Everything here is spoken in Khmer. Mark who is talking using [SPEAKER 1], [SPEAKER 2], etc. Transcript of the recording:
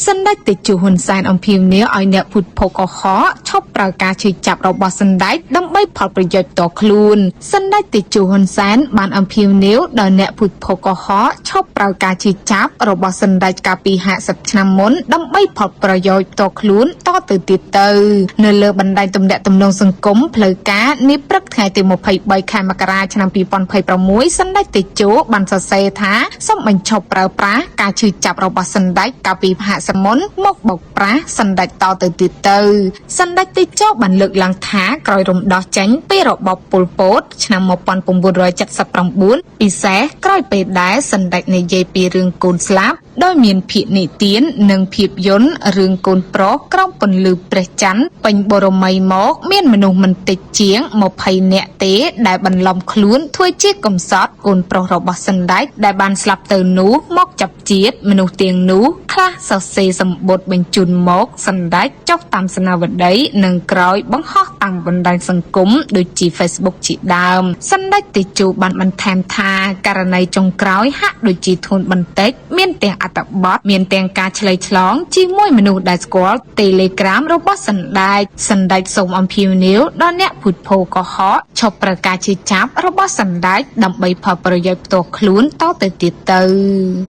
[SPEAKER 1] សម្ដេចតេជោហ៊ុនសែនអំពាវនាវឲ្យអ្នកភូតភរកុហកឈប់ប្រើការឈឺចាប់របស់សម្ដេចដើម្បីផលប្រយោជន៍ផ្ទាល់ខ្លួនសម្ដេចតេជោហ៊ុនសែនបានអំពាវនាវដល់អ្នកភូតភរកុហកឈប់ប្រើការឈឺចាប់របស់សម្ដេចកាលពី50ឆ្នាំមុនដើម្បីផលប្រយោជន៍ផ្ទាល់ខ្លួនតទៅទៀតទៅនៅលើបណ្ដាញទំនាក់ទំនងសង្គមផ្លូវការនាព្រឹកថ្ងៃទី23ខែមករាឆ្នាំ2026សម្ដេចតេជោបានសរសេរថាសូមបញ្ឈប់ប្រើប្រាស់ការឈឺចាប់របស់សម្ដេចកាលពី50មុនមកបោកប្រាស់សម្ដេចតទៅទៀតទៅសម្ដេចតេជោបានលើកឡើងថាក្រោយរំដោះចេញពីរបបប៉ុលពតឆ្នាំ1979ពិសេសក្រោយពេលដែលសម្ដេចនិយាយពីរឿងកូនស្លាប់ដោយមានភាពនិទាននិងភាពយន្តរឿងកូនប្រុសក្រោមពន្លឺព្រះច័ន្ទពេញបរមីមកមានមនុស្សមិនតិចជាង20នាក់ទេដែលបន្លំខ្លួនធ្វើជាកំសត់កូនប្រុសរបស់សម្ដេចដែលបានស្លាប់ទៅនោះមកចាប់ជាតិមនុស្សទាំងនោះខ្លះសរសេរសម្បត្តិបញ្ជូនមកសម្ដេចចុះតាមសនាវតីនិងក្រោយបង្ហោះតាមបណ្ដាញសង្គមដូចជា Facebook ជាដើមសម្ដេចតេជោបានបន្ថែមថាករណីចុងក្រោយហាក់ដូចជាធ្ងន់បន្តិចមានទាំងអត្ថបទមានទាំងការឆ្លើយឆ្លងជាមួយមនុស្សដែលស្គាល់ Telegram របស់សម្ដេចសម្ដេចសូមអំពាវនាវដល់អ្នកភូតភរកុហកឈប់ប្រើការឈឺចាប់របស់សម្ដេចដើម្បីផលប្រយោជន៍ផ្ទាល់ខ្លួនតទៅទៀតទៅ។